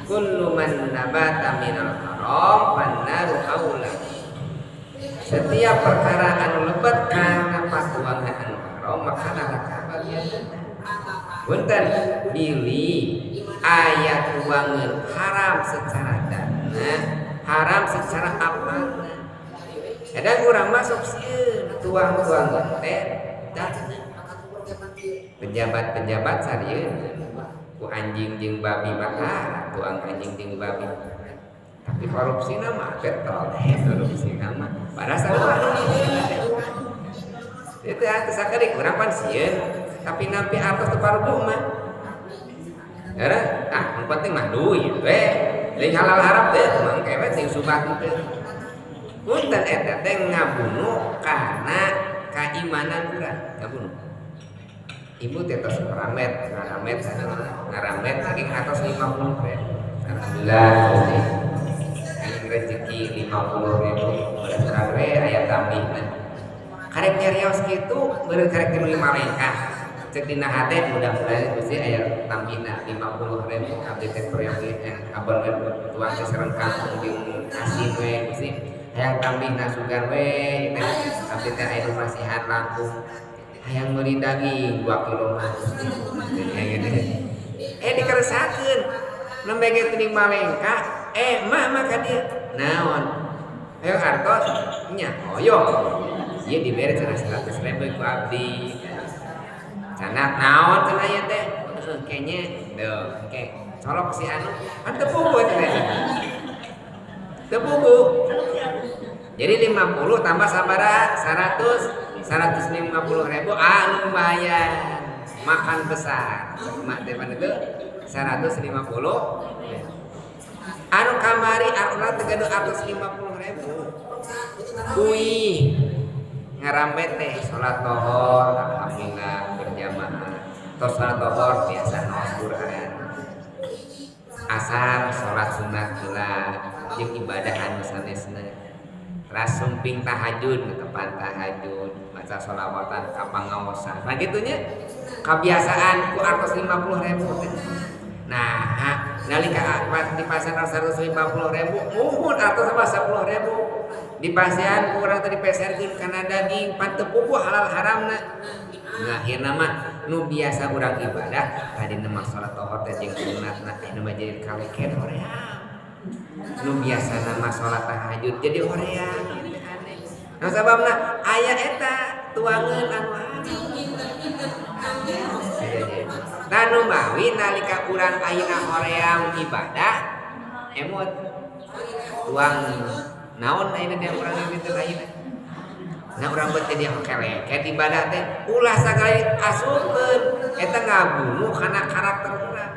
Kullu man nabata minal haram fannaru aula. Setiap perkara anu lebet kana patuangan anu haram maka neraka bagianna. Punten bilih aya tuangan haram secara dana, haram secara apana. Kadang urang masuk sieun tuang-tuangan teh dana. Pejabat-pejabat sarieun ku anjing jeung babi maka tuang anjing jeung babi. Tapi korupsi nama getol, korupsi nama pada salah. Itu atuh sakedik urang pan sieun, tapi nampi atos teu paruguh mah. Era, ah nu penting mah duit we. Lain halal haram teh mangke we sing subah teh. Punten eta teh ngabunuh kana keimanan urang, ngabunuh. Ibu teh tos ngaramet, ngaramet ngaramet saking atos 50 ribu. Alhamdulillah aing rezeki 50 ribu mudah-mudahan we aya tambihna. Karek nyarios kitu meureun karek di malengkah. Cek dina hate mudah-mudahan Gusti aya tambihna 50 ribu abdi teh peryogi abonemen tuang teh sareng kangkung jeung asin we Gusti. Hayang tambihna sugan we teh abdi teh aya nu masihan langkung. Hayang meuli daging 2 kilo mah Gusti. Eh dikeresakeun. Nembe ge teuing malengka, eh mah mah ka dieu. Naon? Ayo artos nya hoyong. Ieu dibere cenah 100 ribu ku abdi. Cenah naon cenah ieu teh? Heuh kayaknya deuh engke colok si anu kan teu puguh cenah. Teu puguh. Jadi 50 tambah sabaraha? 100 150 ribu ah lumayan makan besar. Mak teh itu 150 anu kamari urang teh gaduh 150 ribu. Uih ngarambet teh salat lohor alhamdulillah berjamaah. Tos salat lohor biasa maos Quran. Asar salat sunat heula jeung ibadah anu sanesna. Ras sumping tahajud netepan tahajud maca sholawatan ka pangaosan. Nah gitunya kebiasaan ku artos 50 ribu teh. Nah, nalika di pasar 150 ribu, muhun atau sama 10 ribu. Di pasian kurang tadi peserkeun kana daging pan teu puguh halal haramna. Nah, akhirna mah nu biasa urang ibadah tadi mah salat lohor teh jeung sunatna eh nu mah jadi kaleken hoream. Nu biasa mah salat tahajud jadi hoream aneh. Nah sababna aya eta tuangeun anu haram. Tah nu mawi nalika urang ayeuna hoream ibadah emut tuang naon ayeuna dia urang mimiteun ayeuna. Nah urang beut jadi keleket ibadah teh ulah sakali asupkeun eta ngabunuh kana karakter urang.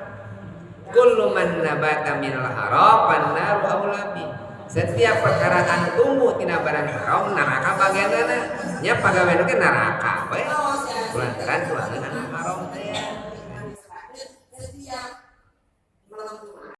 Kullu man nabata minal haram fannaru aula bi. Setiap perkara anu tumbuh tina barang haram neraka bagianana. Nya pagawean oge neraka we. Kulantaran tuangeun anu haram.